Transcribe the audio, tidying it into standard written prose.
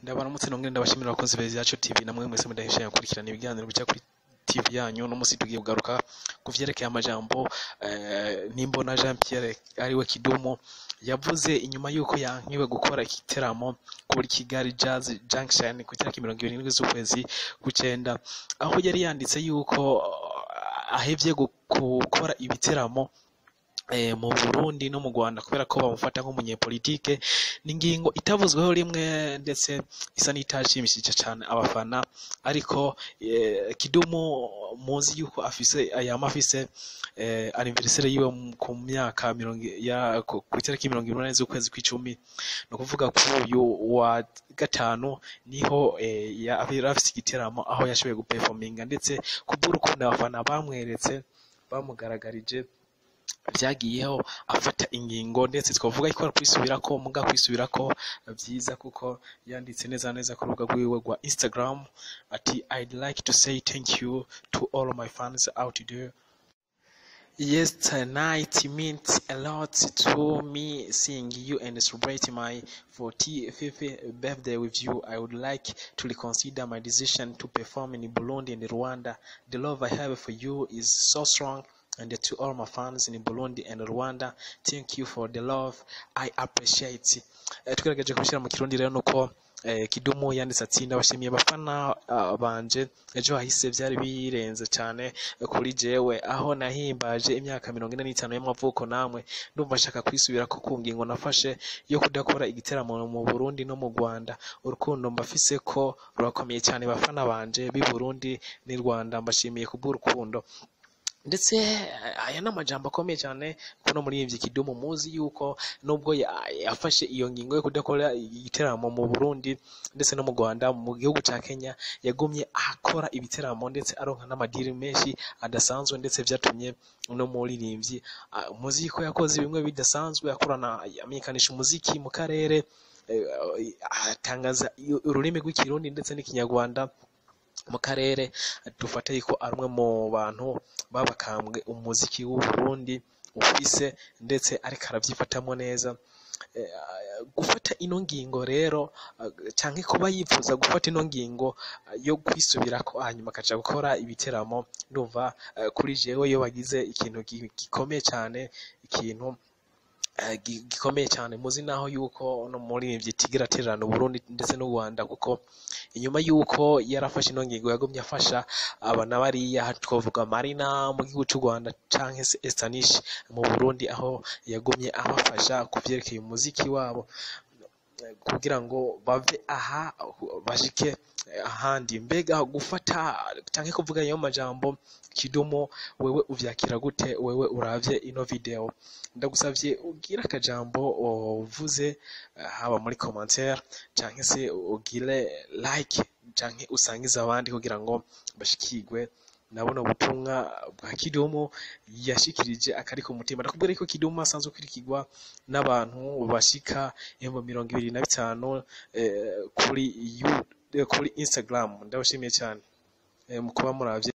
Ndabaramutse nongere ndabashimira abakunzi ba Yacu TV namwe mwese mudahesha gukurikirana ibiganiro bica kuri TV yanyu. No musi tugiye kugaruka ku vyerekeye amajambo Nimbona Jean Pierre ariwe Kidumu yavuze inyuma yuko yankiwe gukora igiteramo kuri Kigali Jazz Junction ku itariki 27 z'ukwezi kw'icenda, aho yari yanditse yuko ahevye gukora ibiteramo mu Burundi no mu Rwanda kubera ko bamufata nk'umunyepolitike. Ni ingingo itavuzweho rimwe ndetse isa n'itashimishije cane abafana, ariko Kidumu muzi yuko afise yama afise anniversaire yiwe ku myaka mirongo ya ku itariki 28 z'ukwezi kw'icumi, ni ukuvuga kuri uyu wa gatanu niho yari afise igiteramo aho yashoboye guperforminga, ndetse kubw'urukundo abafana bamweretse bamugaragarije vyagiyeho afata ingingo, ndetse twavuga ko kwisubirako muga kwisubirako vyiza, kuko yanditse neza neza ku rubuga rwiwe rwa Instagram ati: "I'd like to say thank you to all my fans out there. Yesterday meant a lot to me, seeing you and celebrate my 45th birthday with you. I would like to reconsider my decision to perform in Burundi and Rwanda. The love I have for you is so strong, and to all my fans in Burundi and Rwanda, thank you for the love. I appreciate." Tugerageje kubishyira mu Kirundi rero nuko Kidumu yanditse ati: "Ndabashimiye abafana banje, ejo hahise byari birenze cyane kuri jewe aho nahimbaje imyaka 45 y'amavuko namwe. Ndumva nshaka kwisubira ko ku ngingo nafashe yo kudakora igiteramo mu Burundi no mu Rwanda. Urukundo mbafise ko rurakomeye cyane, bafana banje b'i Burundi n'i Rwanda, mbashimiye kubw'urukundo." Ndetse aya ni amajambo akomeye cyane kuno muririmbyi Kidumu. Muzi yuko nubwo yafashe iyo ngingo yo kudakora igiteramo mu Burundi ndetse no mu Rwanda, mu gihugu ca Kenya yagumye akora ibiteramo ndetse aronka n'amadiri menshi adasanzwe, ndetse vyatumye uno muririmbyi muzi ko yakoze bimwe bidasanzwe, akorana amenyekanisha umuziki mu karere, atangaza ururimi rw'Ikirundi ndetse n'Ikinyarwanda mu karere. Dufate yuko ari umwe mu bantu babakambwe umuziki w'u Burundi ufise, ndetse ariko aravyifatamwo neza. Gufata ino ngingo rero canke kuba yifuza gufata ino ngingo yo kwisubirako hanyuma akaja gukora ibiteramo, ndumva kuri jewe iyo bagize ikintu gikomeye cane, ikintu gikomeye cyane. Muzi naho yuko no muririmbyi tigera atererana Uburundi ndetse n'u Rwanda, kuko inyuma yuko yarafashe ino ngingo yagumye afasha aba na bariya, twavuga Marina mu gihugu c'u Rwanda canke se Estanish mu Burundi, aho yagumye abafasha ku vyerekeye umuziki wabo kugira ngo bave aha bashike ahandi. Mbega gufata canke kuvuga ayo majambo Kidumu, wewe uvyakira gute? Wewe uravye ino video, ndagusavye ugire akajambo uvuze haba muri commentaire canke se ugire like canke usangize abandi kugira ngo bashikirwe nabona ubutumwa bwa Kidumu yashikirije akari ku mutima. Ndakubwira ko Kidumu asanzwe kwirikirwa n'abantu bashika 25,000 kuri Instagram. Ndabashimiye cyane mu kuba muravye.